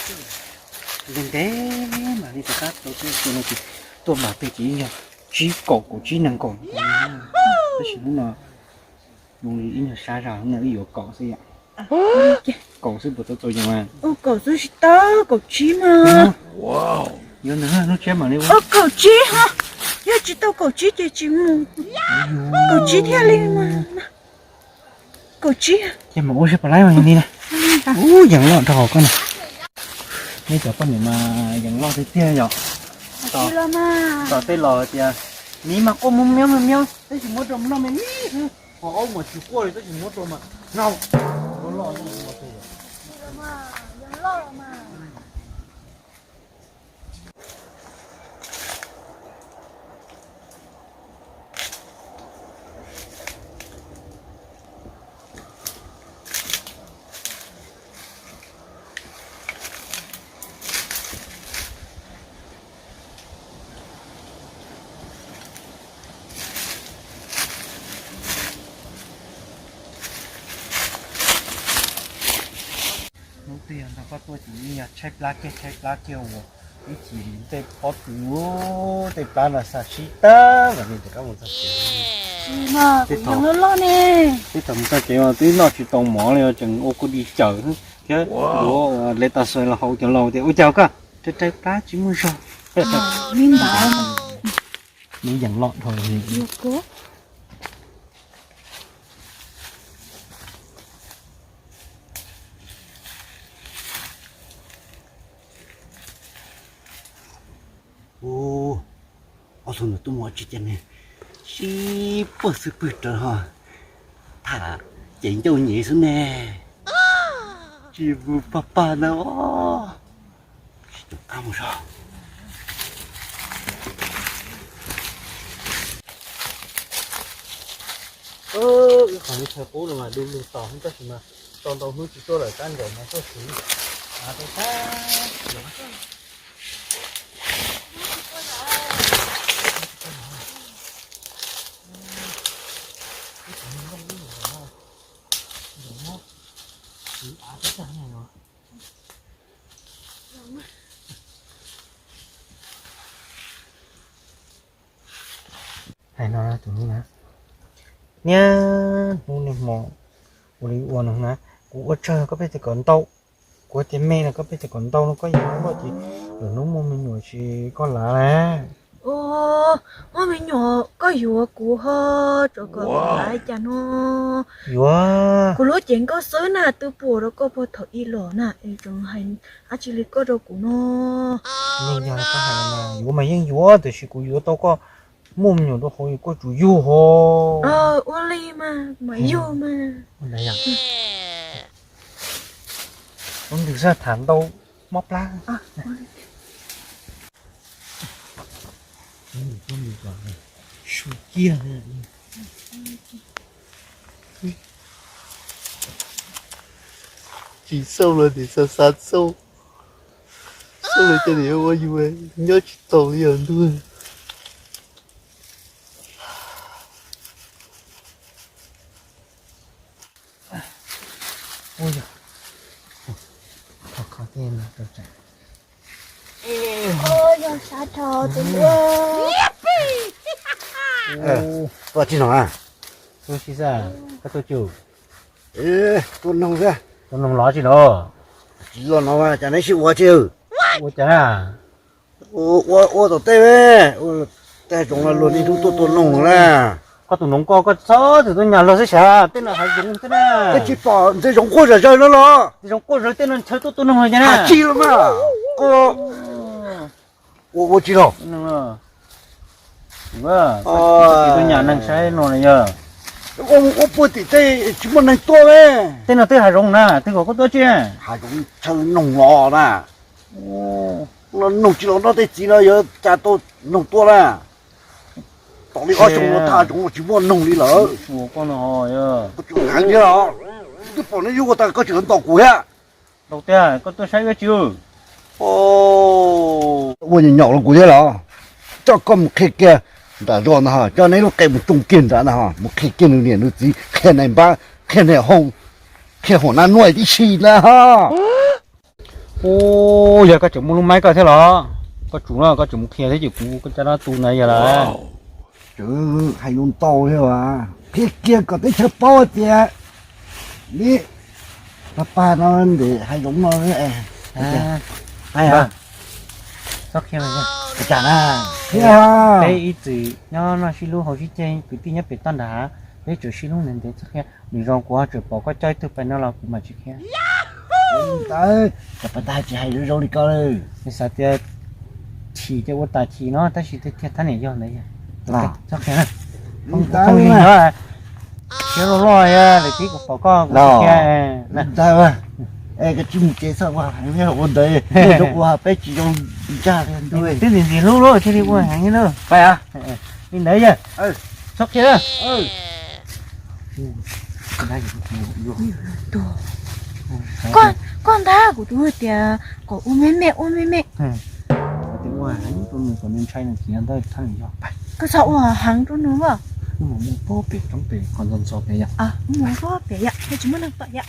Ntev ntev mas li rov qab tau tej tus no ces tuaj mas tej ces ib nyuag tsib kaum kaum tsib nees nkaum. Tab sis hnub no zoo li ib nyuag sab zog, hnub no wb yuav kaum xwb yom. Kaum xwb puas tau txaus yees mas? Kaum xwb tsis tau, kaum tsib mas. Yuav ntawd lub tsiab mam li ua. Kaum tsib ha, yog tsis tau kaum tsib ces tsis mus. Kaum tsib thiaj li mas. Kaum tsib. Ces mus ua siab pab laib mas yog li na. Ub, yees loj dhau koj na. Nej cov poj niam mas yees loj tiag tiag yom. Tom tej los tias miv mas quaj muab miob muab miob, tab sis muab rau noj me me xwb. Ho aub mas tsis quaj li, tab sis muab rau mas noj. Loj loj. Hnub twg yog nrog koj tuaj ces yeej yog tshaib plab kiag tshaib plab kiag uas ib chim tej pob tw, tej plab no xa sib tag los ne. Ces kab mus txog tsev, tej thaum mus txog tsev mas twb noj tsis tau mov li, tseem ua kuj di cawm thiab yuav le tas xas los haus cov laus tias ua cas koj raws raws plab tsis muaj zog. Nws yees loj dhau li. Ub, ob tug no tuaj mus ua tsi cas ne, sib puag xwb pwg rawv ho tham ces ncauj nyem xwb ne. Tsis mus pag pag ntawd os. Sib tus qab mus zog. Wb qhov chaw qub no mas du lug tos tab sis mas tau ntau hnub tsis tuaj lawm, tab ncaim no tuaj siv. Hais no tus hnub na, niaj hnub niaj hmo ua li ua no na, kuv ua tsawg koj pheej tias kom ntau, kuv tias me los koj pheej tias kom ntau no, koj yuav loj ces lwm hnub muaj me nyuam tsis koj lav na. Muaj me nyuam koj yuav kuv ho, tsuas kom lav cas no. Yuav. Kuv lub cev nkauj xwb na twb puas rau koj puag thaum ub los na es tseem hais dab tsi li koj rau kuv no. Yeej yog koj hais mas, yuav mas yeej yuav, tiam sis kuv yuav tau koj muaj me nyuam rau hauv koj tsum yug ho. Ua li mas mam yug mas. Ua ntws xwb tham ntau mob plab. Su kiag. Tsis xauj los nim xav xav xauj, xauj los cas nim ua yus nyob tsis taus li os ntuj. Ua yog, kho kho tej no rau tsam. Yog sab dhau tus. Tuaj tsis no a? Tuaj tsis xwb, koj tuaj tsis? Tuaj noog xwb. Tuaj noog los tsis los? Tsis los no cas neb sib ua tsis? Ua cas? Ua ua tom tej, ua tej zoov los luag niaj hnub tuaj tua noog na. Koj tus noov koj, koj txhob txwm tuaj nyas luag xwb sav, tej no hav zoov xwb na. Koj tsis pom ntxhais zoov quaj zom zaws no los? Ntxhais zoov quaj zom zaws tej no ntshaw tuaj tua noog los cas na. Tsis los mas. Ua ua tsis los. Tuaj nyas neeg saib no yog. Ua puag tim tej tsis muaj neeg tuaj me. Tej no twb hav zoov na, twb kom koj tuaj tsis? Hav zoov ntshaw noog los na. Noog tsis los nrog tej txiv no yuav cas tau noog tuaj na. Tom li ob xyoo no thaj zoov no tsis muaj noog li lawm. Heev thiab los, twb pom neb yuav ua tas koj tseem los ntaus kuv thiab. Ua nyuam nyaum los kuv thiab los? Coj koj mus qhia kiag nram zos ntag, coj neb lub qe mus tsoo kiag nrad ntag, mus qhia kiag nws niam nws txiv, qhia nais npab, qhia nais hoo, qhia hom nab nuaj tib si na ho. Ub, yog koj tseem muaj lub maib koj thiab los? Koj tsum no koj tseem mus qhia thiab ces kuv koj cov no tu ntawd yog lawm. Tseem hais zoo ntau thiab as, qhia kiag kom teb chaws paub tias li pab pab no ntes hav zoov no. Txhob qhia, peb ib txwm nyob noj sib hlub haus sib ceg, kwv tij nyob pem toj nram hav, peb tseem sib hlub ntev ntev, txhob qhia. Nws zoo kuv ho tseem pom koj coj ib tug pais no los kuv mam tsis qhia. Ntawd cov pais tag tsis hais zoo zoo li ko li. Nws xav tias chim ces ua tas chim no, tab sis tiag tiag thab niam yog ntawd. Txhob qhia, phooj ywg nyob siab loj loj, lawv tib kuv pom koj kuv tsis qhia. Ntawd, es koj tsis mus ces txhob ua heev ua ntawd, ua peb tsis zoo ntsaj li ntuj. Twb ntxim ntxim hlub lub thiaj li ua heev li lub. Pais, li ntawd yog. Txhob qhia. Koj ntag kuv tus hais tias kom ua me me ua me me. Ua heev rau nws kom nws ntshai nws txiv ntawd thab niam yog. Koj txhob ua heev rau nws. Mus mus pob pem roob pem qhov ntxhov ntxhov pem yom. Mus pob pem yom, tsis muaj neeg pom yom.